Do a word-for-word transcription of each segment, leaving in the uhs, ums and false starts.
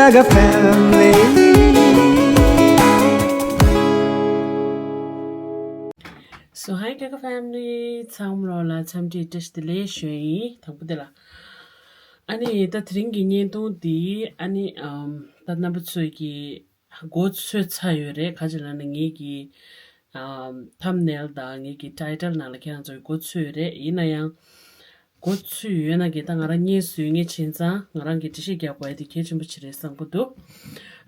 Gaga family. So hi Gaga family, ཚང་མ་ལོ་ལ་འཚམས་འདྲི་བཀྲ་ཤིས་བདེ་ལེགས་ཞུ་ཡིན། དང་པོ་དེ་ལ། ཨ་ནི་ད་དེ་རིང་གི་བརྙན་ཐུང་འདི་ཨ་ནི་ཨམ་ད་རྣམ་པ་ཚོས་ཀྱི་མགོ་ཚོས་ཚར་ཡོད་རེད། ག་ཅི་ལབ་ན་ངེད་ཀྱི་ཨམ་thumbnail་དང་ངེད་ཀྱི་title་ནང་ལ་ཁྱེད་རང་ཚོས་མགོ་ཚོས་ཡོད་རེད། ཡིན་ན་ཡང་མགོ་ཚོས་ཡོད་ན་གི་ད་ང་རང་བརྙན་བཟོས་ངེས་བྱས་ཙང་ང་རང་གི་འགྲེལ་བཤད་རྒྱག་དགོས་ཡ་དེ་གལ་ཆེན་པོ་ཅིག་རེད་བསམ་གི་འདུག་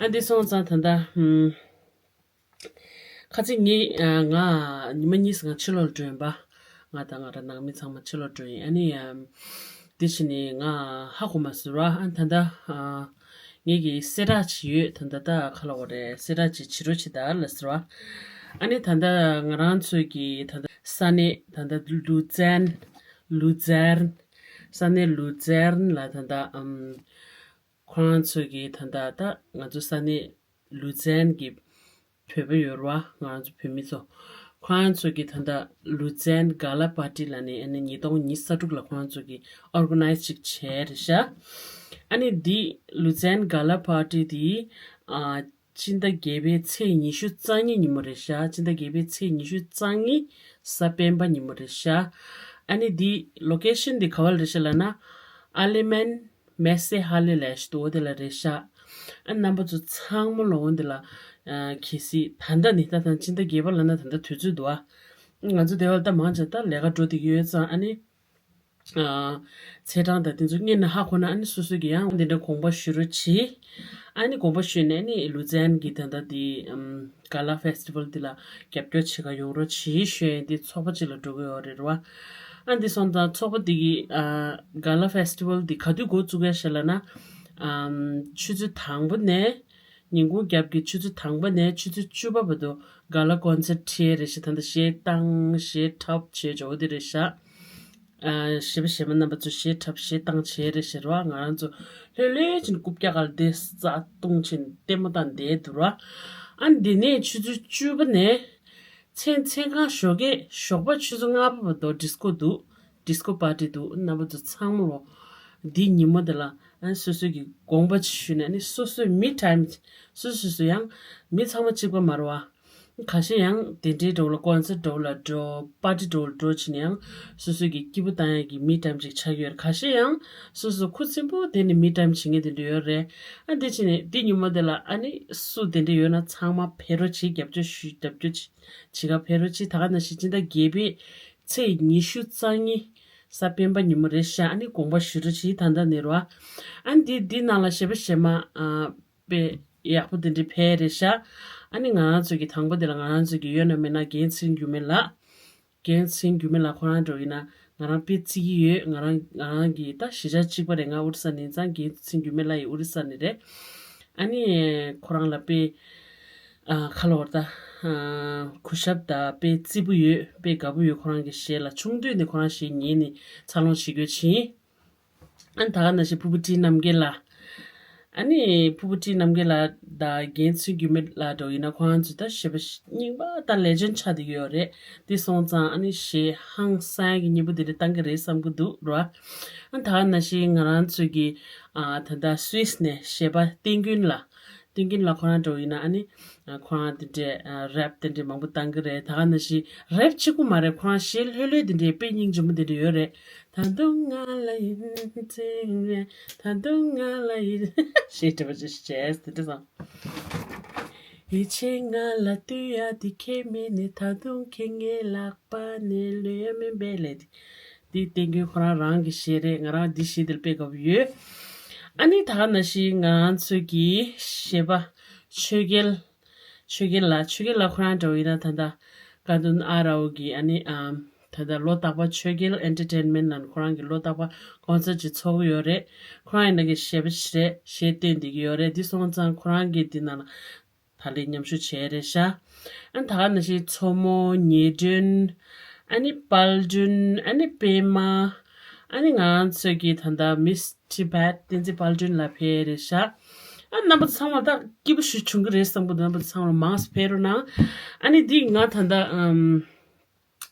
ཨ་འདི་སོང་ཙང་ད་ལྟ་ཧུམ། ཁ་ཚིག་ངས་ཨ་ང་ཉི་མ་གཉིས་ང་ཕྱི་ལོགས་འགྲོ་ཡིན་པ། ང་དང་ང་རང་ནང་མི་ཚང་མ་ཕྱི་ལོགས་འགྲོ་ཡིན། ཨ་ནི་ཨམ། དེ་བྱས་ནས་ང་ཧ་གོ་མ་སོང་ར། ཨ་ད་ལྟ་ཨ་ངེད་ཀྱི་གསལ་བསྒྲགས་བྱེད་ཡོད། ད་ལྟ་ད་ག་ལ་འོ་རེད། གསལ་བསྒྲགས་ཅིག་བྱེད་རོགས་བྱེད་ད་ལ་ཟེར་བ། ཨ་ནི་ད་ལྟ་ང་རང་ཚོའི་གི་ད་ལྟ་ས་གནས་ད་ལྟ་ལུ་ཙན། ལུ་ཙན། ས་གནས་ལུ་ཙན་ལ་ད་ལྟ་ཨམ། ཁོ་རང་ཚོས་ཀྱི་ད་ལྟ་ད་ང་ཚོ་ས་གནས་ལུ་ཙན་གྱི་བོད་པ་ཡོད་རེད་བ། ང་རང་ཚོ་བོད་མི་ཚོ། ཁོ་རང་ཚོས་ཀྱི་ད་ལྟ་ལུ་ཙན་ག་ལ་པར་ཊི་ལ་ནི་ཨ་ནི་ཉིས་སྟོང་ཉི་ཤུ་རྩ་དྲུག་ལ་ཁོ་རང་ཚོས་ཀྱི་ཨོར་ག་ནའི་ཛི་ཅིག་བྱས་རེད་ཤག་ཨ་ནི་འདི་ལུ་ཙན་ག་ལ་པར་ཊི་འདི་ཨ་སྤྱི་ཟླ་བརྒྱད་པའི་ཚེས་ཉི་ཤུ་རྩ་གཉིས་ཉིན་མོ་རེད་ཤག་སྤྱི་ཟླ་བརྒྱད་པའི་ཚེས་ཉི་ཤུ་རྩ་གཉིས་གཟའ་སྤེན་པ་ཉིན་མོ་རེད་ཤག་ཨ་ནི་འདི་ལོ་ཀེ་ཤན་འདི་ག་བ་ལ་རེད་ཤག་ལབ་ན་ཨ་ལི་མན། མེ་སེ་ཧ་ལེ་ལས་ཞིག་འདུག་འོ་དེ་ལ་རེད་ཤག་ཨ་རྣམ་པ་ཚོ་ཚང་མ་ལོ་འོ་འདི་ལ་ཨ་གལ་སྲིད་ད་ལྟ་ནི་ད་ཐང་སྤྱི་ཟླ་བརྒྱད་པ་ལ་ན་ད་ལྟ་དུས་ཚོད་འདུག་ཨ་ང་ཚོ་དེ་བ་ལ་ད་མང་ཆེ་ད་ལས་ཀ་འགྲོ་བསྡད་ཀྱི་ཡོད་ཙང་ཨ་ནི་ཨ་ཚེས་གྲངས་དང་དེ་ཚོ་སྔོན་ནས་ཧ་གོ་ན་ཨ་ནི་སོ་སོ་གི་ཡང་འདི་འདྲ་དགོངས་པ་ཞུ་རོགས་གྱིས། ཨ་ནི་དགོངས་པ་ཞུས་ནས་ཨ་ནི་ལུ་ཙན་གྱི་ད་ལྟ་འདི་ཨམ། ག་ལ་ཕེ་སི་ཊི་ཝལ་འདི་ལ་རྒྱབ་སྐྱོར་བྱེད་ག་ཡོང་རོགས་གྱིས་ཞུ་ཡས་འདི་ཚོགས་པ་གཅིག་ལ་འགྲོ་གི་ཡོད་རེད་བ། ཨ་འདི་སོང་ཙང་ཚོགས་པ་འདི་གི་ཨ་ག་ལ་ཕེ་སི་ཊི་ཝལ་འདི་ག་དུས་འགོ་བཙུགས་ཡ་ཞེས་ལབ་ན། ཨམ་ཆུ་ཚོད་དང་པོ་ནས་ཉིན་གུང་རྒྱབ་ཀྱི་ཆུ་ཚོད་དང་པོ་ནས་ཆུ་ཚོད་བཅུ་པ་བར་དུ་ག་ལ་ཀོན་སར་ཊི་ཁྲིད་ཡས་རེད་ཤག་ད་ལྟ་གཞས་བཏང་གཞས་འཁྲབ་བྱས་འཇོག་འདི་རེད་ཤག་ཨ་གཞས་པ་གཞས་མ་རྣམ་པ་ཚོ་གཞས་འཁྲབ་གཞས་བཏང་བྱས་རེད་ཤག་ར། ང་རང་ཚོ་ལྷོད་ལྷོད་ཕྱིན་རྐུབ་བཀྱག་ག་ལ་བསྡད་རྩ་བཏུང་ཕྱིན་ལྟད་མོ་བཏང་བསྡད་འདུག་ར། ཨ་འདི་ནས་ཆུ་ཚོད་བཅུ་པ་ནས་མཚན་མཚན་གང་ཞོགས་ཀས་ཞོགས་པ་ཆུ་ཚོད་ལྔ་པ་བར་དུ་ཌི་སི་ཀོ་འདུག་ཌི་སི་ཀོ་པར་ཊི་འདུག་རྣམ་པ་ཚོ་ཚང་མ་ལོ་འདི་ཉིན་མོ་འདི་ལ་ཨ་སོ་སོ་གི་དགོངས་པ་ཅིག་ཞུས་ནས་ཨ་ནི་སོ་སོའི་མི་ཊའིམ་སོ་སོ་སོ་ཡང་མི་ཚང་མ་གཅིག་པ་མ་རེད་བ། ཁ་ཤས་ཡང་དེ་འདྲའི་འགྲོ་ལ་ཀོན་སར་འགྲོ་ལ་འགྲོ་པར་ཊི་འགྲོ་ལ་འགྲོ་ཕྱིན་ཡང་སོ་སོ་གི་སྐྱིད་པོ་བཏང་ཡ་གི་མི་ཊའིམ་ཅིག་ཆགས་ཡོད་རེད། ཁ་ཤས་ཡང་སོ་སོ་ཁུ་སིམ་པོ་དེ་ནི་མི་ཊའིམ་བྱེད་མཁན་དེ་འདྲ་ཡོད་རེད། ཨ་འདི་ཕྱིན་ནས་འདི་ཉིན་མོ་དེ་ལ་ཨ་ནི་སུ་དེ་འདྲ་ཡོད་ན་ཚང་མ་ཕེབས་རོགས་བྱེད། རྒྱབ་སྐྱོར་ཞུ་རྒྱབ་སྐྱོར་བྱེད་ག་ཕེབས་རོགས་བྱེད། ད་ག་ནང་བཞིན་སྤྱི་ཟླ་བརྒྱད་པའི་ཚེས་ཉི་ཤུ་རྩ་གཉིས་གཟའ་སྤེན་པ་ཉིན་མོ་རེད་ཤག་ཨ་ནི་དགོངས་པ་ཞུ་རོགས་བྱེད། ད་ལྟ་ནས་རོ། ཨ་འདི་འདི་ནང་ལ་གཞས་པ་གཞས་མ་ཨ། དཔེ་ཡག་པོ་དེ་འདྲའི་ཕེབས་རེད་ཤག་ཨ་ནི་ང་རང་ཚོ་གི་དང་པོ་དེ་ལ་ང་རང་ཚོ་གི་ཡོད་ན་མེད་ན་རྒན་ཚེ་རིང་འགྱུར་མེད་ལགས། རྒན་ཚེ་རིང་འགྱུར་མེད་ལགས་ཁོ་རང་འགྲོ་ཡིན་ན་ང་རང་དཔེ་བརྩི་གི་ཡོད། ང་རང་ང་རང་གི་ད་གཞིས་ཆགས་གཅིག་པ་རེད། ང་ཨོ་རི་ས་ནས་ཡིན་ཙང་རྒན་ཚེ་རིང་འགྱུར་མེད་ལགས་ཡི་ཨོ་རི་ས་ནས་རེད། ཨ་ནི་ཁོ་རང་ལ་དཔེ་ཨ་ཁ་ལོ་བར་ད་ཨ་གུས་ཞབས་ད་དཔེ་བརྩི་པོ་ཡོད། དཔེ་དགའ་པོ་ཡོད། ཁོ་རང་གི་གཞས་ལ་ཆུང་དུས་ནས་ཁོ་རང་གཞས་ཉན་ནས་འཚར་ལོངས་བྱེད་དགོས་ཕྱིན། ཨ་ནི་ད་ག་ནང་བཞིན་ཕུར་བུ་བཀྲིས་རྣམ་རྒྱལ་ལགས། ཨ་ནི་ཕུར་བུ་བཀྲིས་རྣམ་རྒྱལ་ལགས་དང་རྒན་ཚེ་རིང་འགྱུར་མེད་ལགས་འདྲ་བོ་ཡིན་ན་ཁོ་རང་ཚོ་ད་གཞས་པ་རྙིང་པ་ད་ལེ་ཇེན་ཆགས་བསྡད་ཀྱི་ཡོད་རེད། དེ་སོང་ཙང་ཨ་ནི་གཞས་ཧང་སང་གི་སྙན་པོ་དེ་འདྲ་བཏང་གི་རེད་བསམ་གི་འདུག་ར། ཨ་ནི་ད་ག་ནང་བཞིན་ང་རང་ཚོ་གི་ཨ་ད་ལྟ་སུད་སི་ནས་གཞས་པ་བསྟན་རྒྱུན་ལགས། བསྟན་རྒྱུན་ལགས་ཁོ་རང་འདྲ་བོ་ཡིན་ན་ཨ་ནི་ཁོ་རང་དེ་འདྲས་རེབ་དེ་འདྲས་མང་པོ་བཏང་གི་རེད། ད་ག་ནང་བཞིན་རེབ་གཅིག་པུ་མ་རེད། ཁོ་རང་གཞས་ལྷོད་ལྷོད་དེ་འདྲས་དཔེ་སྙིང་རྗེ་མོ་དེ་འདྲས་ཡོད་རེད། ད་དུང་ང་ལ་ཡིད་ཆེས་རེད། ད་དུང་ང་ལ་ཡིད་ཞེས་འདྲ་བ་ཅིག་བྱས་དེ་འདྲ་བསམ། ཡིད་ཆེས་ང་ལ་ལྟོས་ཡ་དེ་ཁྱེད་མེད་ནས། ད་དུང་ཁྱེད་ངའི་ལག་པ་ནས་ལོས་ཡ་མིན་པས་ལས་དེ། འདི་བསྟན་རྒྱུན་ཁོ་རང་རང་གི་གཞས་རེད། ང་རང་འདི་གཞས་འདིར་དཔེ་དགའ་པོ་ཡོད། ཨ་ནི་ད་ག་ནང་བཞིན་ང་རང་ཚོ་གི་གཞས་པ་ཆོས་རྒྱལ། ཆོས་རྒྱལ་ལགས། ཆོས་རྒྱལ་ལགས་ཁོ་རང་འདྲ་བོ་ཡིན་ན་ད་ལྟ་ཀ་འདོན་ཨ་རའོ་གི་ཨ་ནི་ཨམ་ད་ལྟ་ལོ་རྟག་པར་ཆོས་རྒྱལ་ཨེན་ཊར་ཊེན་མེན་ཊི་ནང་ཁོ་རང་གི་ལོ་རྟག་པར་ཀོན་སར་ཊི་ཅིག་ཚོགས་ཀྱི་ཡོད་རེད། ཁོ་རང་ཡིན་ན་གི་གཞས་པ་ཞིག་རེད། གཞས་བཏོན་བསྡད་ཀྱི་ཡོད་རེད། འདི་སོང་ཙང་ཁོ་རང་གི་འདི་ནང་ལ་ད་ལྟ་མཉམ་ཞུགས་བྱས་རེད་ཤག་ཨ་ནི་ད་ག་ནང་བཞིན་མཚོ་མོ། ཉི་སྒྲོན། ཨ་ནི་དཔལ་སྒྲོན། ཨ་ནི་པད་མ། ཨ་ནི་ང་ཚོས་ཀྱི་ད་ལྟ་མིས་ཊི་བེཊ་བསྟན་འཛིན་དཔལ་སྒྲོན་ལགས་ཕེབས་རེད་ཤག་ཨ་རྣམ་པ་ཚང་མ་ད་སྐྱིད་པོ་ཞིག་བྱུང་གི་རེད་བསམ་གི་འདུག་རྣམ་པ་ཚང་མ་མང་ཙམ་ཕེབས་རོགས་གནང་། ཨ་ནི་འདི་ང་ད་ལྟ་ཨམ།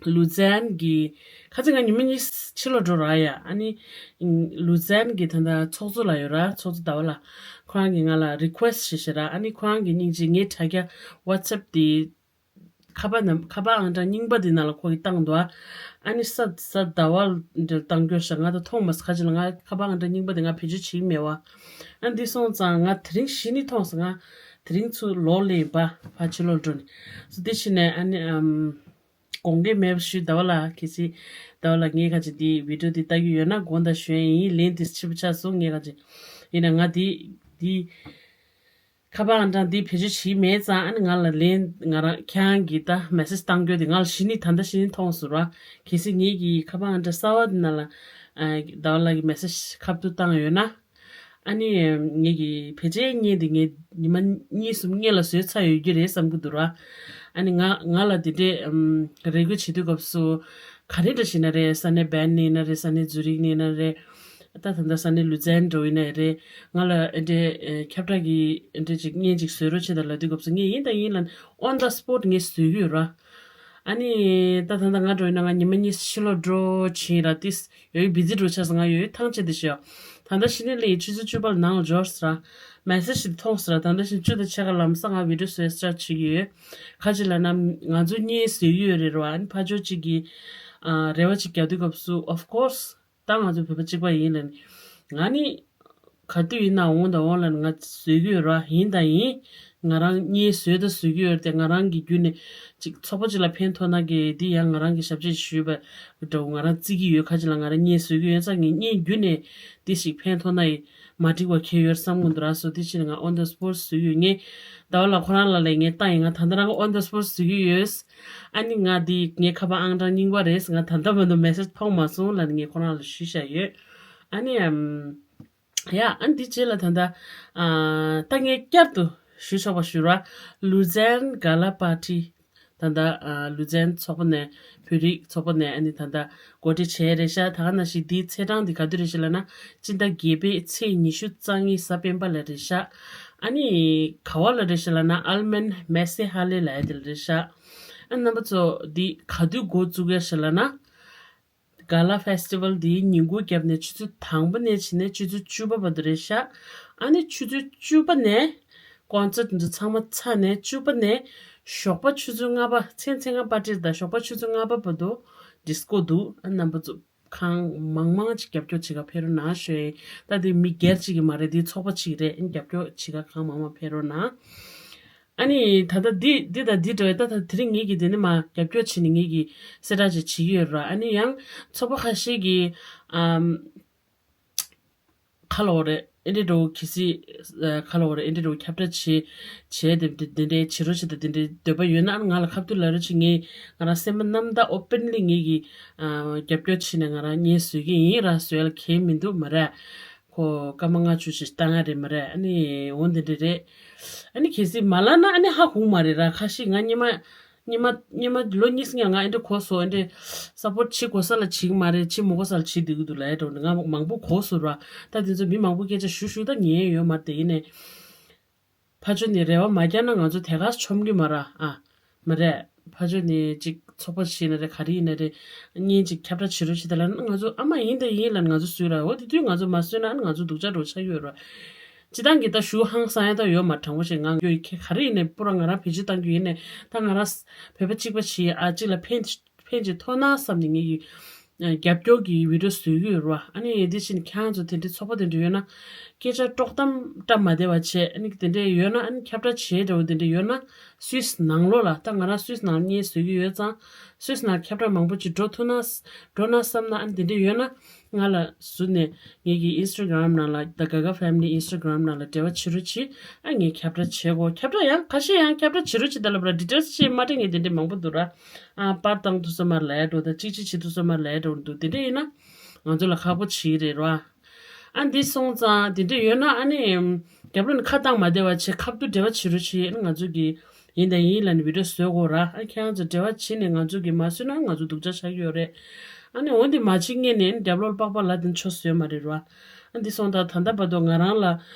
ལུ་ཛན་གྱི་ཁ་ཚིག་ང་ཉི་མ་གཉིས་ཕྱི་ལོགས་འགྲོ་ར་ཡ། ཨ་ནི་ལུ་ཛན་གྱི་ད་ལྟ་ཚོགས་གཙོ་ལགས་ཡོད་ར། ཚོགས་གཙོ་ཟླ་བ་ལགས། ཁོ་རང་གིས་ང་ལ་རི་ཀུ་ཨེ་སི་ཊི་བྱས་ཤག་ར། ཨ་ནི་ཁོ་རང་གི་སྙིང་རྗེ། ངའི་དྲ་རྒྱ་WhatsApp་དེ་ཁ་པར་ནང་། ཁ་པར་ཨང་གྲངས་རྙིང་པ་དེ་ནང་ལ་ཁོ་གིས་བཏང་འདུག་ཨ། ཨ་ནི་ས་ས་ཟླ་བ་འདིར་བཏང་རྒྱུ་ཤག་ང་ད་མཐོང་མ་སོང་། ཁ་ཅིག་ལ་ང་ཁ་པར་ཨང་གྲངས་རྙིང་པ་དེ་ང་བེད་སྤྱོད་བྱེད་ཀྱི་མེད་པ། ཨ་ནི་འདི་སོང་ཙང་ང་དེ་རིང་གཞི་ནས་མཐོང་སོང་། ང་དེ་རིང་ཚུར་ལོག་སླེབས་ཡིན་པ། ཕར་ཕྱི་ལོགས་འགྲོ་ནས་སོ། དེ་ཕྱིན་ནས་ཨ་ནི་ཨམ། དགོངས་འགལ་མེད་པ་ཞུ། ཟླ་བ་ལགས། གལ་སྲིད་ཟླ་བ་ལགས་ངས་ཁ་ཅིག་འདི་བི་ཌི་ཡོ་འདི་ལྟ་གི་ཡོད་ན་དགོངས་དག་ཞུ་ཡ་ཡིན། ལན་འདི་ཕྱི་པོ་ཆགས་སོང་། ངས་ཁ་ཅིག་ཡིན་ན་ང་འདི་འདི་ཁ་པར་ཨང་གྲངས་འདི་བེད་སྤྱོད་བྱས་མེད་ཙང་། ཨ་ནི་ང་ལ་ལན། ང་རང་ཁྱེད་རང་གིས་ད་མེ་སེ་ཇི་བཏང་རྒྱུ་དེ་ང་ལ་གཞི་ནས་ད་ལྟ་གཞི་ནས་མཐོང་སོང་ར། གལ་སྲིད་ངེད་ཀྱི་ཁ་པར་ཨང་གྲངས་གསར་པ་འདི་ནང་ལ་ཨ་ཟླ་བ་ལགས་ཀྱི་མེ་སེ་ཇི་ཁ་ཐུག་བཏང་ཡོད་ན། ཨ་ནི་ངེད་ཀྱི་ཕལ་ཆེར་བརྙན་འདི་ངས་ཉི་མ་གཉིས་གསུམ་སྔོན་ལ་བཟོས་ཚར་ཡོད་ཀྱི་རེད་བསམ་གྱི་འདུག་ར། ཨ་ནི་ང་ང་ལ་དེ་འདྲས་ཨམ་རེ་སྐུལ་བྱེད་དུས་སྐབས་སུ་ག་རེ་འདྲ་ཞིག་ན་རེད། ས་གནས་བྷར་ལིན་ཡིན་ན་རེད། ས་གནས་ཛུ་རིག་ནས་ཡིན་ན་རེད། ད་ད་ལྟ་ས་གནས་ལུ་ཛན་འགྲོ་ཡིན་ན་རེད། ང་ལ་ཨེ་འདྲས་ཨེ་ཁྱབ་བསྒྲགས་ཀྱི་ཨེ་འདྲས་ཅིག་བརྙན་ཅིག་བཟོ་རོགས་བྱེད་དང་ལབ་དུས་སྐབས་སུ་ངས་ཡིན་དང་ཡིན་ལབ་on the spot་ངས་བཟོས་ཀྱི་ཡོད་ར། ཨ་ནི་ད་ད་ལྟ་ང་འགྲོ་ཡིན་ན་ང་ཉི་མ་གཉིས་ཕྱི་ལོགས་འགྲོ་ཕྱིན་ར། ཏིས་ཡོད་བི་ཛི་འགྲོ་ཆགས་སོང་། ང་ཡོད་ཐང་ཆད་དེ་ཤོག་ད་ལྟ་གཞི་ནས་ལས་ཆུ་ཚོད་བཅུ་པ་ལ་ནང་ལ་འབྱོར་སོང་ར། མེ་སེ་ཇི་དེ་མཐོང་སོང་ར། ད་ལྟ་བཞིན་བཅུ་དང་ཕྱེད་ཀ་ལམ་སང་ང་བི་ཌི་ཡོ་བཟོས་སི་ཊར་ཊི་བྱེད་ཀྱི་ཡོད། ག་ཅི་ལབ་ན་ང་ཚོ་བརྙན་བཟོས་ཀྱི་ཡོད་རེད་ར། ཨ་ནི་ཕར་ཕྱོགས་གཅིག་གིས་ཨ་རེ་བ་ཅིག་རྒྱག་དུས་སྐབས་སུ་of course་ད་ང་ཚོ་བོད་པ་གཅིག་པ་ཡིན་ལབ་ནས། ང་ནི་ག་དུས་ཡིན་ན་འོང་དང་འོང་ལབ་ནས་ང་བཟོས་ཀྱི་ཡོད་ར། ཡིན་དང་ཡིན། ང་རང་བརྙན་བཟོས་དང་བཟོ་གི་ཡོད་རེད་དེ། ང་རང་གི་བརྒྱུད་ནས་ཅིག་ཚོགས་པ་ཅིག་ལ་ཕན་ཐོགས་ན་གི་འདི་ཡང་ང་རང་གི་ཞབས་ཕྱི་ཞུས་པ་འདྲ་བོ་ང་རང་བརྩི་གི་ཡོད། ཁ་ཅིག་ལ་ང་རང་བརྙན་བཟོ་གི་ཡོད་ཙང་ངས་བརྙན་བརྒྱུད་ནས་འདི་ཞིག་ཕན་ཐོགས་ན་ཡི་མ་འགྲིག་པ་གང་ཡོད་བསམ་གྱི་འདུག་ར་སོ། འདི་ཕྱིར་ང་on the spot་བཟོ་གི་ཡོད། ངས་ཟླ་བ་ལགས་ཁོ་རང་ལ་ལས་ངས་བཏང་ཡིན། ང་ད་ལྟ་རང་on the spot་བཟོ་གི་ཡོད། ཨ་ནི་ང་འདི་ངའི་ཁ་པར་ཨང་གྲངས་རྙིང་པ་རེད། ང་ད་ལྟ་བར་དུ་མེ་སེ་ཇི་མཐོང་མ་སོང་ལབ་ནས་ངས་ཁོ་རང་ལ་ཞུས་བཞག་ཡོད། ཨ་ནི་ཨམ། ཡ། ཨ་ནི་འདི་རྗེས་ལ་ད་ལྟ་ཨ་ད་ངས་བསྐྱར་དུ་ཞུ་ཆོག་པ་ཞུ་ར། ལུ་ཛན་ག་ལ་པར་ཊི། ད་ལྟ་ཨ་ལུ་ཛན་ཚོགས་པ་ནས། བོད་རིགས་ཚོགས་པ་ནས་ཨ་ནི་ད་ལྟ་འགོ་ཁྲིད་བྱས་རེད་ཤག་ད་ག་ནང་བཞིན་འདིའི་ཚེས་གྲངས་འདི་ག་དུས་རེད་ཤག་ལབ་ན། སྤྱི་ཟླ་བརྒྱད་པའི་ཚེས་ཉི་ཤུ་རྩ་གཉིས་གཟའ་སྤེན་པ་ལ་རེད་ཤག་ཨ་ནི་ག་བ་ལ་རེད་ཤག་ལབ་ན་ཨལ་མན་མེ་སེ་ཧ་ལེ་ལབ་ཡ་དེ་ལ་རེད་ཤག་ཨ་རྣམ་པ་ཚོ་འདི་ག་དུས་འགོ་བཙུགས་ཡ་ཤག་ལབ་ན། ག་ལ་ཕེ་སི་ཊི་ཝལ་འདིའི་ཉིན་གུང་རྒྱབ་ནས་ཆུ་ཚོད་དང་པོ་ནས་བྱས་ནས་ཆུ་ཚོད་བཅུ་པ་བར་དུ་རེད་ཤག་ཨ་ནི་ཆུ་ཚོད་བཅུ་པ་ནས་ཀོན་སར་ཊི་འདི་ཚང་མ་ཚར་ནས་བཅུ་པ་ནས་ཞོགས་པ་ཆུ་ཚོད་ལྔ་པ། མཚན་མཚན་གང་པར་ཊི་དང་ཞོགས་པ་ཆུ་ཚོད་ལྔ་པ་བར་དུ་ཌིས་ཀོ་འདུག་ཨ་རྣམ་པ་ཚོ་གང་མང་མང་ཅིག་རྒྱབ་སྐྱོར་བྱེད་ག་ཕེབས་རོགས་གནང་ཞུ་ཡིན། ད་འདི་མི་སྒེར་གཅིག་གི་མ་རེད། འདི་ཚོགས་པ་གཅིག་རེད། ཨ་ནི་རྒྱབ་སྐྱོར་བྱེད་ག་གང་མང་མང་ཕེབས་རོགས་གནང་། ཨ་ནི་ད་ལྟ་འདི་འདི་དང་འདི་འདྲ་བའི་ད་ད་དེ་རིང་ངེད་ཀྱིས་དེ་ནས་མར་རྒྱབ་སྐྱོར་བྱས་ནས་ངེད་ཀྱིས་གསལ་བསྒྲགས་ཅིག་བྱེད་ཀྱི་ཡོད་ར། ཨ་ནི་ཡང་ཚོགས་པ་ཁ་ཤས་ཀྱིས་ཨམ་ཁ་ལོ་རེད། ཨེ་འདྲ་འདྲ་བོ་གལ་སྲིད་ཨ་ཁ་ལོ་རེད། ཨེ་འདྲ་འདྲ་བོ་ཁྱབ་བསྒྲགས་བྱེད་བྱས་དེ་དེ་འདྲའི་བྱེད་རོགས་བྱེད་དང་དེ་འདྲའི་འདོད་པ་ཡོད་ན། ཨ་ནི་ང་ལ་ཁ་ཐུག་ལབ་རོགས་བྱེད། ངས་ང་རང་སེམས་པ་རྣམ་དག་ཨོ་པན་ལི་ངེད་ཀྱིས་ཨ་རྒྱབ་སྐྱོར་བྱས་ནས་ང་རང་བརྙན་བཟོ་གི་ཡིན་ར། བཟོ་ཡ་ལ་གལ་མི་འདུག་མ་རེད། ཁོ་སྐར་མ་ལྔ་བཅུ་ཞིག་བཏང་ཡ་རེད་མ་རེད། ཨ་ནི་འོ་འདི་འདྲ་རེད། ཨ་ནི་གལ་སྲིད་མ་ལབ་ན་ཨ་ནི་ཧ་གོ་གི་མ་རེད་ར། ཁ་ཤས་ང་སྔོན་མ་སྔོན་མ་སྔོན་མ་ལོ་གཉིས་སྔོན་ང་ཨེ་འདྲ་གོ་སོང་། ཨེ་འདྲ་སབ་པོར་ཊི་བྱེད་དགོས་ས་ལ་བྱེད་ཀྱི་མ་རེད། བྱེད་མི་དགོས་ས་ལ་བྱེད་བསྡད་ཀྱི་འདུག་ལབ་ཡ་འདྲ་བོ་ང་མང་པོ་གོ་སོང་ར། ད་དེ་ཚོ་མི་མང་པོ་སྐད་ཆ་ཞུ་ཞུ་ད་ཉན་ཡ་ཡོད་མ་རེད། དེ་ཡིན་ནའི་ཕར་ཕྱོགས་ནས་རེ་བ་མ་བརྒྱབ་ན་ང་ཚོ་དེ་ག་ཆོམ་གྱི་མ་ར། ཨ་མ་རེད། ཕར་ཕྱོགས་ནས་ཅིག་ཚོགས་པ་ཞིག་ཡིན་ན་རེད། ག་རེ་ཡིན་ན་རེད། བརྙན་ཅིག་ཁྱབ་བསྒྲགས་བྱེད་རོགས་བྱེད་དང་ལབ་ན་ང་ཚོ་ཨ་མ་ཡིན་དང་ཡིན་ལབ་ནས་ང་ཚོ་བཟོས་ར། འོ་དེ་དུས་ང་ཚོ་མ་བཟོས་ན་ཨ་ནི་ང་ཚོ་སྡུག་ཅག་འདྲ་བོ་ཆགས་ཀྱི་ཡོད་ར། སྤྱིར་བཏང་གི་ད་ཞུ་ཧང་སང་ཡ་ད་ཡོད་མ། དྲང་པོ་བཤད་ང་ཡོད་ཁྱེད་ག་རེ་ཡིན་ནའི་པུ་ར་ང་རང་བེད་སྤྱོད་བཏང་རྒྱུ་ཡིན་ནའི་ད་ང་རང་བོད་པ་གཅིག་པ་ཞིག་ཨ་གཅིག་ལ་ཕན་ཕན་ཅིག་ཐོགས་ན་བསམ་ནས་ངེད་ཀྱིས་རྒྱབ་སྐྱོར་གྱི་བི་ཌི་ཡོ་བཟོས་ཀྱི་ཡོད་རེད་བ། ཨ་ནི་དེ་བཞིན་ཁྱེད་རང་ཚོ་དེ་འདྲའི་ཚོགས་པ་དེ་འདྲ་ཡོད་ན་སྐད་ཆ་དཀྲོག་གཏམ་བཀྲ་མ་བདེ་བ་བྱས། ཨ་ནི་དེ་འདྲ་ཡོད་ན་ཨ་ནི་ཁྱབ་བསྒྲགས་བྱས་འདྲ་བོ་དེ་འདྲ་ཡོད་ན་སུད་སི་ནང་ལོགས་ལ། ད་ང་རང་སུད་སི་ནང་བརྙན་བཟོས་ཀྱི་ཡོད་ཙང་སུད་སི་ནང་ཁྱབ་བསྒྲགས་མང་པོ་ཅིག་འགྲོ་ཐུབ་ན་འགྲོ་ན་བསམ་ན། ཨ་ནི་དེ་འདྲ་ཡོད་ན་ང་ལ་ཟུར་ནས་ངེད་ཀྱི་ཨིན་སི་ཊ་གྷ་རམ་ནང་ལ། The Gaga Family Instagram་ནང་ལ་འབྲེལ་བ་བྱེད་རོགས་གྱིས། ཨ་ངས་ཁྱབ་བསྒྲགས་བྱེད་དགོས། ཁྱབ་བསྒྲགས་ཡང་ཁ་ཤས་ཡང་ཁྱབ་བསྒྲགས་བྱེད་རོགས་གྱིས་ད་ལབ་ར། ཌི་ཊེལ་སི་བཤད་མ་དྲན་མཁན་དེ་འདྲ་མང་པོ་འདུག་ར། ཨ་པར་བཏང་ཐུབ་ས་མ་རེད་ལབ་ཡ་འདྲ་བོ་དང་གཅིག་གཅིག་བྱེད་ཐུབ་ས་མ་རེད་ལབ་ཡ་འདྲ་བོ་འདུག་དེ་འདྲ་ཡིན་ན་ང་ཚོ་ལ་ཁག་པོ་ཅིག་རེད་ར། ཨ་འདི་སོང་ཙང་དེ་འདྲ་ཡོད་ན་ཨ་ནི་རྒྱབ་ལོགས་ནས་ཁ་བཏང་མ་བདེ་བ་བྱེད། ཁ་ཐུག་འབྲེལ་བ་བྱེད་རོགས་གྱིས། ཨ་ནི་ང་ཚོ་གི་ཡིན་དང་ཡིན་ལབ་ནས་བི་ཌི་ཡོ་བཟོ་དགོས་ར། ཨ་ཁྱེད་རང་ཚོ་འབྲེལ་བ་བྱེད་ནས་ང་ཚོ་གི་མ་བཟོས་ན་ང་ཚོ་སྡུག་ཅག་ཆགས་ཀྱི་ཡོད་རེད། ཨ་ནི་འོ་འདི་མ་བྱེད་ངེས་ནས་རྒྱབ་ལོགས་པག་པ་ལ་དེ་ཆོ་བཟོས་མ་རེད་རོ། ཨ་འདི་སོང་ད་ད་ལྟ་བར་དུ་ང་རང་ལ་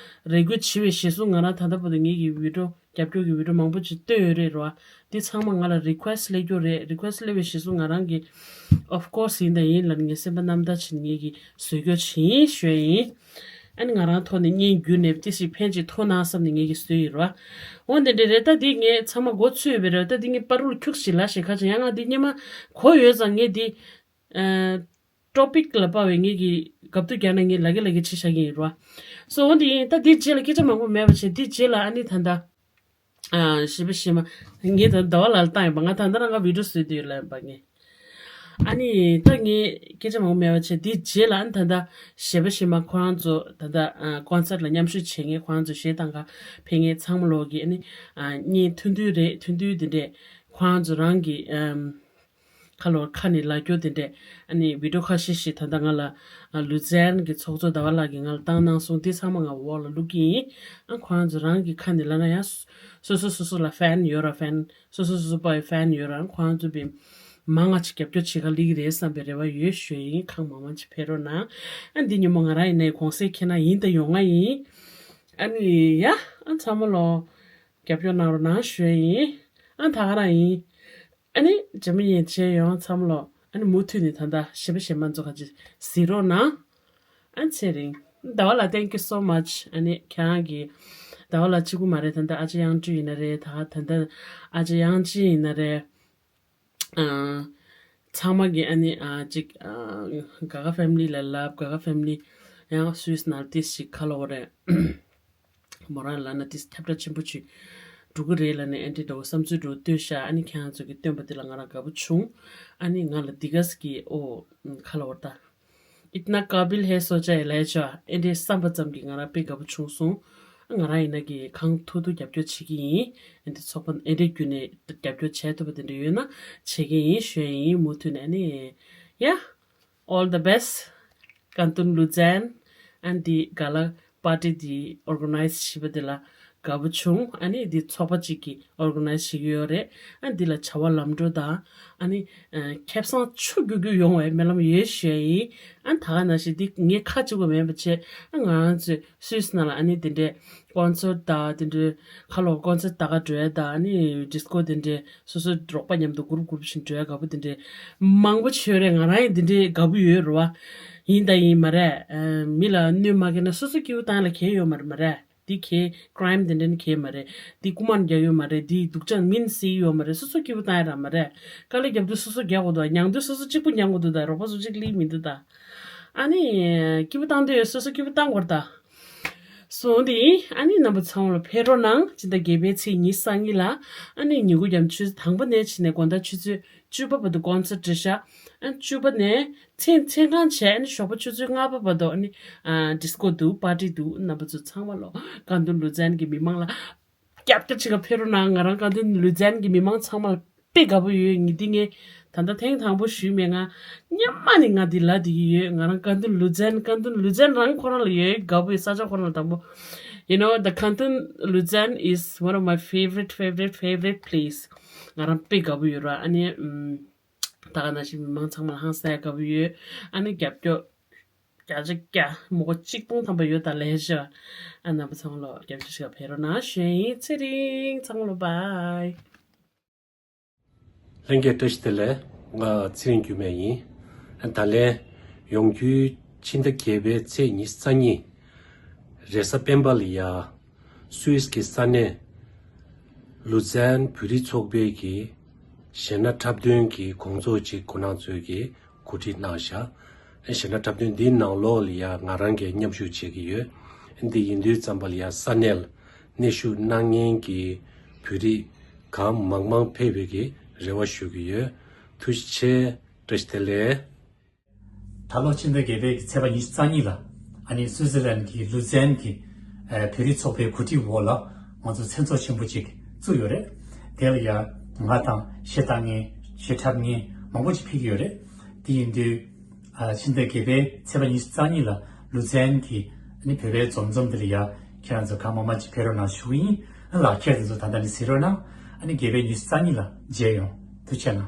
རེ་སྐུལ་བྱེད་པའི་གཞི་བཟུང་ང་རང་ད་ལྟ་བར་དུ་ངེད་ཀྱི་བི་ཌིའོ་རྒྱབ་སྐྱོར་གྱི་བི་ཌིའོ་མང་པོ་ཅིག་བཏོན་ཡོད་རེད་རོ། འདི་ཚང་མ་ང་ལ་རི་ཁུ་ཨེ་སི་སླེབས་རྒྱུ་རེད། རི་ཁུ་ཨེ་སི་སླེབས་པའི་གཞི་བཟུང་ང་རང་གི་ཨོཕ་ཀོ་སི་ཡིན་དང་ཡིན་ལ་ངས་སེམས་པ་རྣམ་དག་བྱས་ནས་ངེད་ཀྱི་བཟོས་སྐྱོར་བྱེད་ཡིན་ཞུ་ཡ་ཡིན། ཨ་ནི་ང་རང་ཐོག་ནས་བརྙན་བརྒྱུད་ནས་ཏི་ཞིག་ཕན་ཅིག་ཐོགས་ན་བསམ་ནས་ངེད་ཀྱི་བཟོས་ཡིན་རོ། འོ་འདི་འདྲ་རེད། ད་འདི་ངས་ཚང་མ་མགོ་ཚོས་ཡོད་པའི་རོ། ད་འདི་ངས་པ་རུལ་ཁྱུག་ཞིག་ལ་ཞེ་ཁ་ཅིག་ཡང་ང་འདི་སྙེ་མ་གོ་ཡོད་ཙང་ངས་འདི། ཊོ་པིག་ལ་དཔག་པའི་ངེད་ཀྱི་གབ་ཏུ་རྒྱག་ན་ངས་ལ་གི་ལ་གི་བྱེད་བཞག་གི་ཡིན་རོ། སོ་འོ་འདི་ཡིན། ད་འདི་རྗེས་ལ་སྐད་ཆ་མང་པོ་མེད་པ་བྱས། འདི་རྗེས་ལ་ཨ་ནི་ད་ལྟ་ཨ་ཞེ་པོ་ཞེ་མ་ངས་ད་ཟླ་བ་ལ་ལ་བཏང་ཡིན་པ། ང་ད་ལྟ་རང་ག་བི་ཌིའོ་བཟོས་དུས་ལ་ཡིན་པ་ངས། ཨ་ནི་ད་ངས་སྐད་ཆ་མང་པོ་མེད་པ་བྱས། འདི་རྗེས་ལ་ཨ་ནི་ད་ལྟ་ཞེ་པོ་ཞེ་མ་ཁོ་རང་ཚོ་ད་ལྟ་ཨ་ཀོན་སར་ལ་མཉམ་ཞུགས་བྱེད་མཁན་ཁོ་རང་ཚོ་གཞས་བཏང་ག་ཕེབས་མཁན་ཚང་མ་ལོག་གི་ཨ་ནི་ཨ་བརྙན་ཐུང་ཐུང་རེད། ཐུང་ཐུང་འདི་འདྲས་ཁོ་རང་ཚོ་རང་གི་ཨམ། ཁ་ལོར་ཁ་ནས་ལབ་རྒྱུ་དེ་འདྲས། ཨ་ནི་བི་ཌིའོ་ཁ་ཤས་ཤིག་ད་ལྟ་ང་ལ་ཨ་ལུ་ཛན་གྱི་ཚོགས་གཙོ་ཟླ་བ་ལགས་ཀྱིས་ང་ལ་བཏང་གནང་སོང་། དེ་ཚང་མ་ང་འོག་ལ་བླུག་གི་ཡིན། ཨ་ཁོ་རང་ཚོ་རང་གི་ཁ་ནས་ལབ་ན་ཡང་སོ་སོ་སོ་སོ་ལ་ཕན་ཡོད་ར་ཕན། སོ་སོ་སོ་སོ་པའི་ཕན་ཡོད་ར། ཁོ་རང་ཚོ་བི་མང་ང་ཅིག་རྒྱབ་སྐྱོར་བྱེད་ག་ལིག་རེད་བསམ་པའི་རེ་བ་ཡོད་ཞུ་ཡིན། ཁག་མང་མང་ཅིག་ཕེབས་རོགས་གནང་། ཨ་འདི་ཉིན་མོ་ང་རང་ཡིན་ནའི་གུང་སེང་ཁྱེད་ན་ཡིན་ད་ཡོང་ང་ཡིན། ཨ་ནི་ཡ་ཨ་ཚང་མ་ལོ་རྒྱབ་སྐྱོར་གནང་རོགས་གནང་ཞུ་ཡིན། ཨ་ད་ག་རང་ཡིན། ཨ་ནི་འཇམ་མི་ཡན་ཆད་ཡོང་མཚམས་ལོ། ཨ་ནི་མུ་མཐུད་ནས་ད་ལྟ་ཞེ་པོ་ཞེ་མ་ཚོ་ཁ་ཅིག་གཟིགས་རོགས་གནང་། ཨ་ཚེ་རིང་། ཟླ་བ་ལ་thank you so much། ཨ་ནི་ཁྱེད་རང་གི་ཟླ་བ་ལ་གཅིག་པུ་མ་རེད། ད་ལྟ་ཨ་ཅག་དབྱངས་སྒྲོན་ཡིན་ན་རེད། ད་ད་ལྟ་ཨ་ཅག་དབྱངས་ཅན་ཡིན་ན་རེད། ཨ་ཚང་མ་གི་ཨ་ནི་ཨ་ཅིག་ཨ་ག་ག་ཕེ་མི་ལི་ལ་ལབ། ག་ག་ཕེ་མི་ལི་ཡང་སུད་སི་ནང་ཏིས་ཞིག་ཁ་ལོ་བ་རེད། མོ་རང་ལབ་ན་དེ་ཁྱབ་བསྒྲགས་ཆེན་པོ་ཅིག་འགྲོ་གི་རེད་ལབ་ནས་ཨེ་འདྲས་འདྲ་བོ་བསམ་ཚུལ་འདྲ་བོ་བཏོན་ཤག་ཨ་ནི་ཁྱེད་རང་ཚོ་གིས་བཏོན་པ་དེ་ལ་ང་རང་དགའ་པོ་བྱུང་། ཨ་ནི་ང་ལ་འདི་ག་ས་གི་ཨོ་ཁ་ལ་བར་ད་اتنا قابل ہے سوچا ہے ལབ་ཤག་ཨེ་འདྲས་བསམ་པ་ཙམ་གྱིས་ང་རང་དཔེ་དགའ་པོ་བྱུང་སོང་། ང་རང་ཡིན་ན་གི་གང་ཐུབ་ཐུབ་རྒྱབ་སྐྱོར་བྱེད་ཀྱི་ཡིན། ཨེ་འདྲས་ཚོགས་པ་ཨེ་འདྲས་བརྒྱུད་ནས་རྒྱབ་སྐྱོར་བྱས་ཐུབ་པ་དེ་འདྲ་ཡོད་ན་བྱེད་ཀྱི་ཡིན་ཞུ་ཡ་ཡིན། མུ་མཐུད་ནས་ཨ་ནི་ཡ། All the best. ཀན་ཏུན་ལུ་ཛན། ཨན་ཏི་ག་ལ་པར་ཏི་འདི་ཨོར་ག་ནའི་ཛི་བྱས་པ་འདི་ལ་དགའ་པོ་བྱུང་། ཨ་ནི་འདི་ཚོགས་པ་གཅིག་གིས་ཨོར་ག་ནའི་ཛི་བྱེད་ཀྱི་ཡོད་རེད། ཨ་འདི་ལ་བྱ་བ་ལམ་འགྲོ་དང་། ཨ་ནི་ཨ་ཁེ་བཟང་ཆུ་རྒྱུག་རྒྱུག་ཡོང་བའི་སྨོན་ལམ་ཡོད་ཞུ་ཡ་ཡིན། ཨ་ད་ག་ནང་བཞིན་འདི་ངས་ཁ་གཅིག་པོ་མེད་པ་བྱས། ཨ་ང་རང་ཚོའི་སུད་སི་ནང་ལ་ཨ་ནི་འདི་འདྲའི་ཀོན་སར་དང་དེ་འདྲའི་ཁ་ལོ་ཀོན་སར་ལྟ་ག་འགྲོ་ཡ་དང་། ཨ་ནི་ཌིས་ཀོ་དེ་འདྲའི་སོ་སོའི་རོགས་པ་མཉམ་དུ་གུ་རུབ་གུ་རུབ་བྱས་འགྲོ་ཡ་དགའ་པོ་དེ་འདྲའི་མང་པོ་བྱས་རེད། ང་རང་ཡང་དེ་འདྲའི་དགའ་པོ་ཡོད་རེད་བ། ཡིན་དང་ཡིན་མ་རེད། ཨ་མི་ལ་གནོད་མ་སྐྱེལ་ན་སོ་སོ་སྐྱིད་པོ་བཏང་ཡ་ལ་གལ་ཡོད་མ་རེད་མ་རེད། འདི་གལ་ཀྲའིམ་དེ་འདྲ་ནི་གལ་མ་རེད། འདི་རྐུ་མ་རྒྱག་ཡོད་མ་རེད། འདི་སྡུག་ཅག་མི་ནི་བསད་ཡོད་མ་རེད། སོ་སོ་སྐྱིད་པོ་བཏང་ཡ་རང་མ་རེད། དཀའ་ལས་རྒྱབ་དུས་སོ་སོ་རྒྱག་དགོས་འདུག་མྱང་དུས་སོ་སོ་གཅིག་པུ་མྱང་དགོས་འདུག་ད་རོགས་པ་སུ་གཅིག་སླེབས་མི་འདུག་ད། ཨ་ནི་སྐྱིད་པོ་བཏང་འདོད་ཡོད་སོ་སོ་སྐྱིད་པོ་བཏང་དགོས་རེད་ད། སོང་དེ་ཨ་ནི་རྣམ་པ་ཚང་མ་ལ་ཕེབས་རོགས་གནང་། སྤྱི་ཟླ་བརྒྱད་པའི་ཚེས་ཉི་ཤུ་རྩ་གཉིས་ལ་ཨ་ནི་ཉིན་གུང་ཡང་ཆུ་ཚོད་དང་པོ་ནས་བྱས་ནས་དགོང་དག་ཆུ་ཚོད་བཅུ་པ་བར་དུ་ཀོན་སར་ཊི་རེད་ཤག་ཨ་བཅུ་པ་ནས་མཚན་མཚན་གང་བྱས། ཨ་ནི་ཞོགས་པ་ཆུ་ཚོད་ལྔ་པ་བར་དུ་ཨ་ནི་ཨ་ཌིས་ཀོ་འདུག་པར་ཊི་འདུག་རྣམ་པ་ཚོ་ཚང་མ་ལོ་ཀན་ཏུན་ལུ་ཛན་གྱི་མི་མང་ལ་རྒྱབ་སྐྱོར་བྱེད་ག་ཕེབས་རོགས་གནང་། ང་རང་ཀན་ཏུན་ལུ་ཛན་གྱི་མི་མང་ཚང་མ་ལ་དཔེ་དགའ་པོ་ཡོད། ངས་འདི་ངས་ད་ལྟ་ཐེངས་དང་པོ་ཞུས་མེད། ང་སྔོན་མ་ནས་ང་འདི་ལབ་བསྡད་ཀྱི་ཡོད། ང་རང་ཀན་ཏུན་ལུ་ཛན། ཀན་ཏུན་ལུ་ཛན་རང་ཁོ་རང་ལ་ཡོད་དགའ་པོ་ཡོད། ས་ཆ་ཁོ་རང་ལ་དང་པོ། You know, the Kantun Luzern is one of my favorite, favorite, favorite place. ང་རང་དཔེ་དགའ་པོ་ཡོད་ར། ཨ་ནི་ཨམ། ད་ག་ནང་བཞིན་མི་མང་ཚང་མ་ལ་ཧང་སངས་དགའ་པོ་ཡོད། ཨ་ནི་རྒྱབ་སྐྱོར་བརྒྱ་ཆ་བརྒྱ་མི་མགོ་གཅིག་སྟོང་ཐམ་པ་ཡོད་ད་ལས་ཤོག་ཨ་རྣམ་པ་ཚང་མ་ལོ་རྒྱབ་སྐྱོར་ཞིག་ཕེབས་རོགས་གནང་ཞུ་ཡིན། ཚེ་རིང་ཚང་མ་ལོ་བྷའི། ལྷན་རྒྱས་བཀྲ་ཤིས་བདེ་ལེགས། ང་ཚེ་རིང་འགྱུར་མེད་ཡིན། ད་ལན་ཡོང་རྒྱུའི་ཕྱི་ཟླ་བརྒྱད་པའི་ཚེས་ཉི་ཤུ་རྩ་གཉིས་རེས་གཟའ་སྤེན་པ་ལ་ཡ། སུད་སི་གི་ས་གནས་ལུ་ཛན་བོད་རིགས་ཚོགས་པའི་གི་གཞས་སྣ་འཁྲབ་སྟོན་གྱི་དགོང་ཚོགས་ཅིག་ཁོང་རྣམ་ཚོས་ཀྱི་གོ་སྒྲིག་གནང་བཞག་གཞས་སྣ་འཁྲབ་སྟོན་འདིའི་ནང་ལོགས་ལ་ཡ་ང་རང་གིས་མཉམ་ཞུགས་བྱེད་ཀྱི་ཡོད། འདི་ཡིན་དུས་ཙམ་པ་ལ་ཡ་ས་གནས་ལ་གནས་བཞུགས་གནང་མཁན་གྱི་བོད་རིགས་གང་མང་མང་ཕེབས་པའི་གི་རེ་བ་ཞུ་གི་ཡོད། ཐུགས་རྗེ་ཆེ། བཀྲ་ཤིས་བདེ་ལེགས། ད་ལོ་ཕྱི་ཟླ་བརྒྱད་པའི་ཚེས་པ་ཉི་ཤུ་རྩ་གཉིས་ལ་ཨ་ནི་སུའི་ཙི་ལན་གྱི་ལུ་ཛན་གྱི་ཨ་བོད་རིགས་ཚོགས་པའི་གོ་སྒྲིག་འོག་ལ་ང་ཚོ་མཚན་ཚོགས་ཆེན་པོ་ཅིག་བཙུགས་ཡོད་རེད། དེ་ལ་ཡ་ང་དང་གཞས་བཏང་མཁན་གཞས་འཁྲབ་མཁན་མང་པོ་ཅིག་ཕེབས་ཀྱི་ཡོད་རེད། དེ་ཡིན་དུས་ཨ་ཕྱི་ཟླ་བརྒྱད་པའི་ཚེས་པ་ཉི་ཤུ་རྩ་གཉིས་ལ་ལུ་ཛན་གྱི་ཨ་ནི་བོད་པའི་འཛོམས་འཛོམས་དེ་ལ་ཡ་ཁྱེད་རང་ཚོ་གང་མང་མང་ཅིག་ཕེབས་རོགས་གནང་ཞུ་གི་ཡིན། ལག་ཁྱེར་དེ་ཚོ་ད་ལྟ་ནས་གཟིགས་རོགས་གནང་། ཨ་ནི་བརྒྱད་པའི་ཉི་ཤུ་རྩ་གཉིས་ལ་མཇལ་ཡོང་། ཐུགས་རྗེ་གནང་།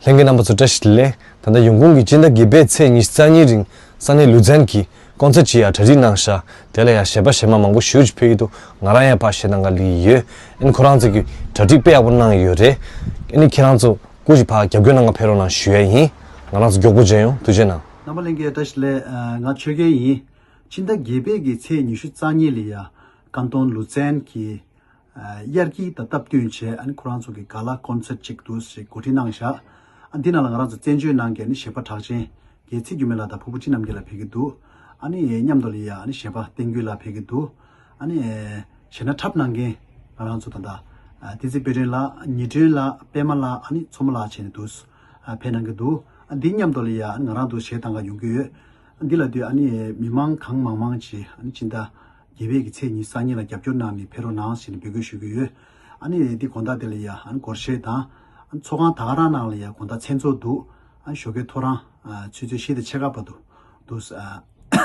ལྷན་རྒྱས་རྣམ་པ་ཚོ་བཀྲ་ཤིས་བདེ་ལེགས། ད་ལྟ་ཡོང་ཁུངས་ཀྱི་སྤྱི་ཟླ་བརྒྱད་པའི་ཚེས་ཉི་ཤུ་རྩ་གཉིས་རིང་ས་གནས་ལུ་ཙན་གྱི་ཀོན་སར་ཅིག་ཡ་གྲ་སྒྲིག་གནང་ཤག་དེ་ལ་ཡ་གཞས་པ་གཞས་མ་མང་པོ་ཞེ་པོ་ཅིག་ཕེབས་ཀྱི་འདུག་ང་རང་ཡང་ཕར་གཞས་གནང་ག་སླེབས་ཀྱི་ཡོད། ཨ་ནི་ཁོ་རང་ཚོ་གི་གྲ་སྒྲིག་དཔེ་ཡག་པོ་གནང་ཡོད་རེད། ཨ་ནི་ཁྱེད་རང་ཚོ་སྐུ་མཁྱེན་ཕར་རྒྱབ་སྐྱོར་གནང་ག་ཕེབས་རོགས་གནང་ཞུ་ཡ་ཡིན། ང་རང་ཚོ་མགྱོགས་པོ་མཇལ་ཡོང་། ཐུགས་རྗེ་གནང་། རྣམ་པ་ལྷན་རྒྱས་བཀྲ་ཤིས་བདེ་ལེགས། ཨ། ང་ཆོས་རྒྱལ་ཡིན། སྤྱི་ཟླ་བརྒྱད་པའི་གི་ཚེས་ཉི་ཤུ་རྩ་གཉིས་ལ་ཡ་ཀན་ཏོན་ལུ་ཙན་གྱི་ཨ། དབྱར་སྐྱིད་དང་སྟབས་བསྟུན་བྱས། ཨ་ནི་ཁོ་རང་ཚོ་གི་ག་ལ་ཀོན་སར་ཅིག་འདུག་ཞེས་གོ་སྒྲིག་གནང་ཤག་ཨ། འདི་ནང་ལ་ང་རང་ཚོ་བཙན་བྱོལ་ནང་གི་ཨ་ནི་གཞས་པ་གྲགས་ཅན་རྒྱལ་ཚེ་འགྱུར་མེད་ལགས་དང་ཕུར་བུ་ཅི་རྣམ་རྒྱལ་ལགས་ཕེབས་ཀྱི་འདུག་ཨ་ནི་མཉམ་དུ་ལ་ཡ་ཨ་ནི་གཞས་པ་བསྟན་རྒྱུན་ལགས་ཕེབས་ཀྱི་འདུག་ཨ་ནི་གཞས་སྣ་འཁྲབ་གནང་མཁན་ང་རང་ཚོ་ད་ལྟ་ཨ། བསྟན་འཛིན་དཔལ་སྒྲོན་ལགས། ཉི་སྒྲོན་ལགས། པད་མ་ལགས། ཨ་ནི་མཚོ་མོ་ལགས་བྱས་ནས་འདུག་ཨ། ཕེབས་གནང་གི་འདུག་ཨ། འདི་མཉམ་དུ་ལ་ཡ་ཨ་ནི་ང་རང་ཚོ་གཞས་གཏང་ག་ཡོང་གི་ཡོད། ཨ། འདི་ལ་དུས་ཨ་ནི་མི་མང་གང་མང་མང་ཅིག་ཨ་ནི་སྤྱི་ཟླ་བརྒྱད་པའི་གི་ཚེས་ཉི་ཤུ་རྩ་གཉིས་ལ་རྒྱབ་སྐྱོར་གནང་ནས་ཕེབས་རོགས་གནང་ཞེས་ནས་འབོད་སྐུལ་ཞུ་གི་ཡོད། ཨ་ནི་འདི་དགོང་དག་དེ་ལ་ཡ་ཨ་ནི་སྒོར་གཞས་དང་། ཨ་ནི་ཚོགས་ཁང་ད་ག་རང་ནང་ལ་ཡ་དགོང་དག་མཚན་ཚོགས་འདུག་ཨ་ནི་ཞོགས་ཀའི་ཐོ་རངས་ཨ། ཆུ་ཚོད་བཞི་དང་ཕྱེད་ཀ་བར་དུ་འདུག་ཨ།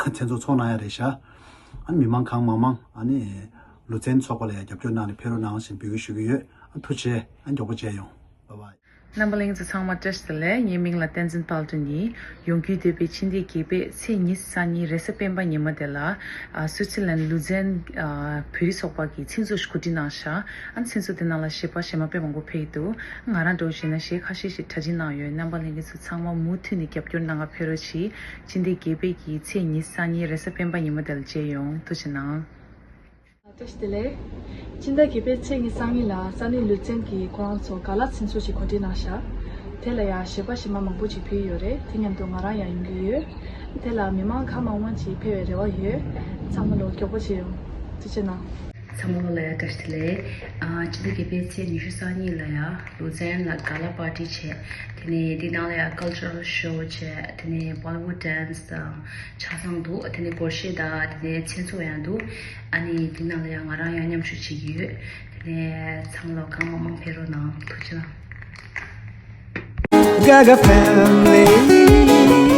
མཚན་ཚོགས་ཚོགས་གནང་ཡ་རེད་ཤག་ཨ་ནི་མི་མང་གང་མང་མང་ཨ་ནི་ལུ་ཙན་ཚོགས་པ་ལ་ཡ་རྒྱབ་སྐྱོར་གནང་ནས་ཕེབས་རོགས་གནང་ཞེས་འབོད་སྐུལ་ཞུ་གི་ཡོད། ཨ། ཐུགས་རྗེ་ཆེ། ཨ། མགྱོགས་པོ་མཇལ་ཡོང་། བྷའི་བྷའི། རྣམ་པ་ལྷན་རྒྱས་ཚོ་ཚང་མ་བཀྲ་ཤིས་བདེ་ལེགས། ངའི་མིང་ལ་བསྟན་འཛིན་དཔལ་སྒྲོན་ཡིན། ཡོང་རྒྱུའི་འདོད་པའི་ཕྱི་ཟླའི་བརྒྱད་པའི་ཚེས་ཉི་ཤུ་རྩ་གཉིས་རེས་གཟའ་སྤེན་པ་ཉི་མ་དེ་ལ། ཨ། སུའི་ཙི་ལན་ལུ་ཙན། ཨ། བོད་རིགས་ཚོགས་པ་གིས་མཚན་ཚོགས་ཤིག་གོ་སྒྲིག་གནང་ཤག་ཨ་ནི་མཚན་ཚོགས་དེ་ནང་ལ་གཞས་པ་གཞས་མ་དཔེ་མང་པོ་ཕེབས་ཀྱི་འདུག་ང་རང་འདྲ་བོ་བྱས་ན་གཞས་ཁ་ཤས་ཤིག་གྲ་སྒྲིག་གནང་ཡོད། རྣམ་པ་ལྷན་རྒྱས་ཚོ་ཚང་མ་མུ་མཐུད་ནས་རྒྱབ་སྐྱོར་གནང་ག་ཕེབས་རོགས་གྱིས། སྤྱི་ཟླ་བརྒྱད་པའི་གི་ཚེས་ཉི་ཤུ་རྩ་གཉིས་རེས་གཟའ་སྤེན་པ་ཉི་མ་དེ་ལ་མཇལ་ཡོང་། ཐུགས་རྗེ་གནང་། བཀྲ་ཤིས་བདེ་ལེགས། སྤྱི་ཟླ་བརྒྱད་པའི་ཚེས་ཉི་ཤུ་རྩ་གཉིས་ལ་ས་གནས་ལུ་ཙན་གྱི་ཁོ་རང་ཚོ་ག་ལ་མཚན་ཚོགས་ཤིག་གོ་སྒྲིག་གནང་ཤག་དེ་ལ་ཡང་གཞས་པ་གཞས་མ་མང་པོ་ཅིག་ཕེབས་ཡོད་རེད། དེ་མཉམ་དུ་ང་རང་ཡང་ཡོང་གི་ཡོད། དེ་ལ་མི་མང་གང་མང་མང་ཅིག་ཕེབས་པའི་རེ་བ་ཡོད། ཚང་མ་ལོ་མགྱོགས་པོ་བྱེད་ཡོང་། ཐུགས་རྗེ་གནང་། ཚང་མ་ལོ་ལ་ཡ་བཀྲ་ཤིས་བདེ་ལེགས། ཨ། སྤྱི་ཟླ་བརྒྱད་པའི་ཚེས་ཉི་ཤུ་རྩ་གཉིས་ལ་ཡ་ལུ་ཙན་ལ་ག་ལ་པར་ཊི་བྱས། དེ་ནས་འདི་ནང་ལ་ཡ་ཀལ་ཅར་ཤོ་བྱས། དེ་ནས་བོ་ལི་ཝུཌ་ཌན་སི་དང་ཆ་ཚང་འདུག་དེ་ནས་སྒོར་གཞས་དང་དེ་ནས་མཚན་ཚོགས་ཡང་འདུག་ཨ་ནི་འདི་ནང་ལ་ཡ་ང་རང་ཡང་མཉམ་ཞུགས་བྱེད་ཀྱི་ཡོད། དེ་ནས་ཚང་མ་ལོ་གང་མང་མང་ཕེབས་རོགས་གནང་། ཐུགས་རྗེ་གནང་། Gaga family.